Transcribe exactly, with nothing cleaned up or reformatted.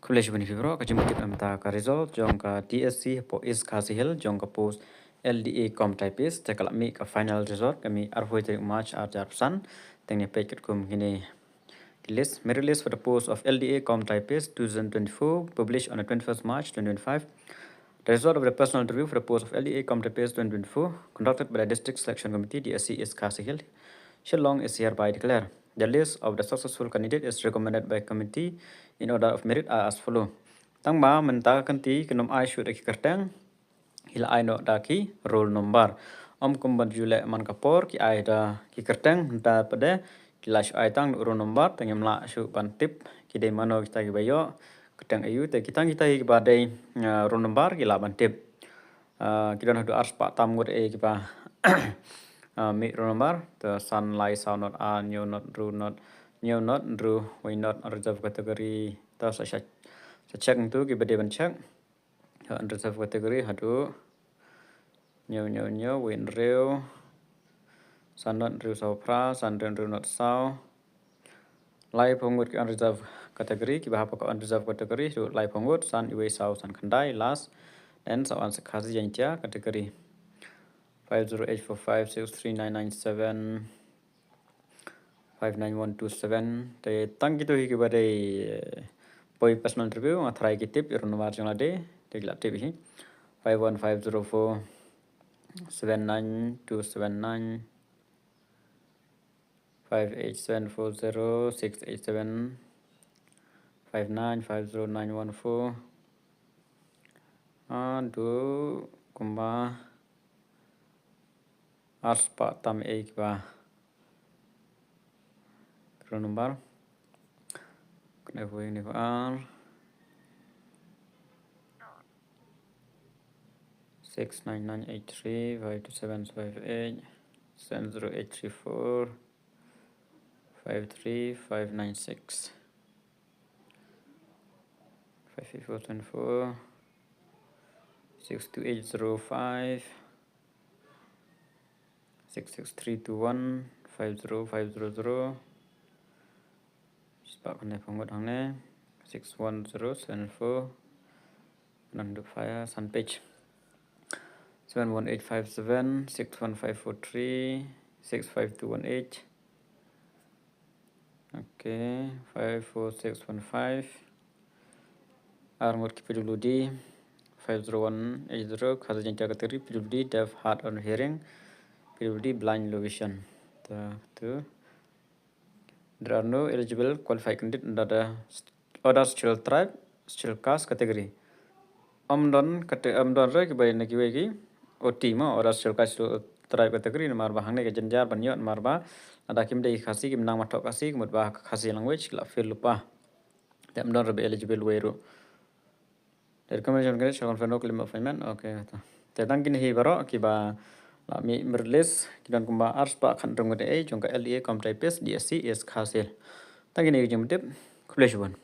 Khublei shibun ïa phi baroh, ka jingmut tip mynta ka result jong ka D S C hapoh East Khasi Hills jong ka post L D A Com typist, te ka la mih ka final result, ka mih arphew tarik March ar hajar arphew san, te ngin ïa peit katkum kine ki list. Merit list for the post of L D A Com typist two thousand twenty-four, published on the twenty-first March twenty twenty-five. The result of the personal interview for the post of L D A Com typist twenty twenty-four, conducted by the District Selection Committee, D S C East Khasi Hills, Shillong, is hereby declared. The list of the successful candidate is recommended by committee in order of merit are as follow. Tang ba mynta ka kynti kim ai shuh da ki kyrteng, ki la ai noh da ki roll number. Ym kumba ju leh man ka por, ki ai da ki kyrteng, mynta pat de ki la shu ai tang da roll number, te ngim lah shuh ban tip ki dei mano kita kiba ïoh kyrteng aïu, te ki tang kita kiba dei, ah, roll number ki lah ban tip. Ah, ki don haduh ar spah tam ngut eh kiba, ah, mih roll number, te san lai saw not ar hynñiew not hynriew not hynñiew not hynriew wei not, unreserved category. Te sa sha, sa check ntu kiba dei ban check. Ha, unreserved category haduh hynñiew hynñiew hynñiew wei hynriew, san not hynriew saw phra, san hynriew hynriew not saw. Laiphew ngut ki unreserved category, kiba hap ha ka unreserved category haduh laiphew ngut, san iwei saw san khyndai, last. Then sa wan sa Khasi Jaiñtia category. Five zero eight four five six three nine nine seven. Five nine one two seven. Te tang kito hi kiba dei, eh, poi personal interview, nga tharai ki tip ïa roll number jong lade, te ki la tip hi. Five one five zero four seven nine two seven nine. Five eight seven four zero six eight seven. Five nine five zero nine one four. Haduh kumba ar spah tam eh kiba roll number. Kane phew, kane phew ar. Six nine nine eight three, five two seven five eight, seven zero eight three four, five three five nine six. Five eight four seven four, six two eight zero five, six six three two one, five zero five zero zero. Spah kane phew ngut hangne, six one zero seven four. Nang du fire san page. Seven one eight five seven, six one five four three, six five two one eight. Okay, five four six one five. Ar ngut ki P W D, five zero one eight zero, Khasi Jaiñtia category, P W D, deaf, hard of hearing, P W D, blind, low vision. Ta, tu. There are no eligible qualified candidate under the st-, other scheduled tribe, scheduled caste category. Ym don kate-, ym don re kiba na kiwei ki O T mo, other scheduled caste, scheduled tribe category, namar ba hangne ka jynjar ban ïoh, namar ba lada kim dei Khasi, kim nang mathoh Khasi, ka mut ba Khasi language la fail lypa. Te ym don re ba eligible wei ruh. The recommendation candidate shall confer no claim of appointment. Okay, ta. Te tang kine hi baroh kiba la mih merit list, ki don kumba ar spah khathynriew ngut eh jong ka L D A cum typist D S C East Khasi Hills. Tang kine ki jingmut tip. Khublei shibun.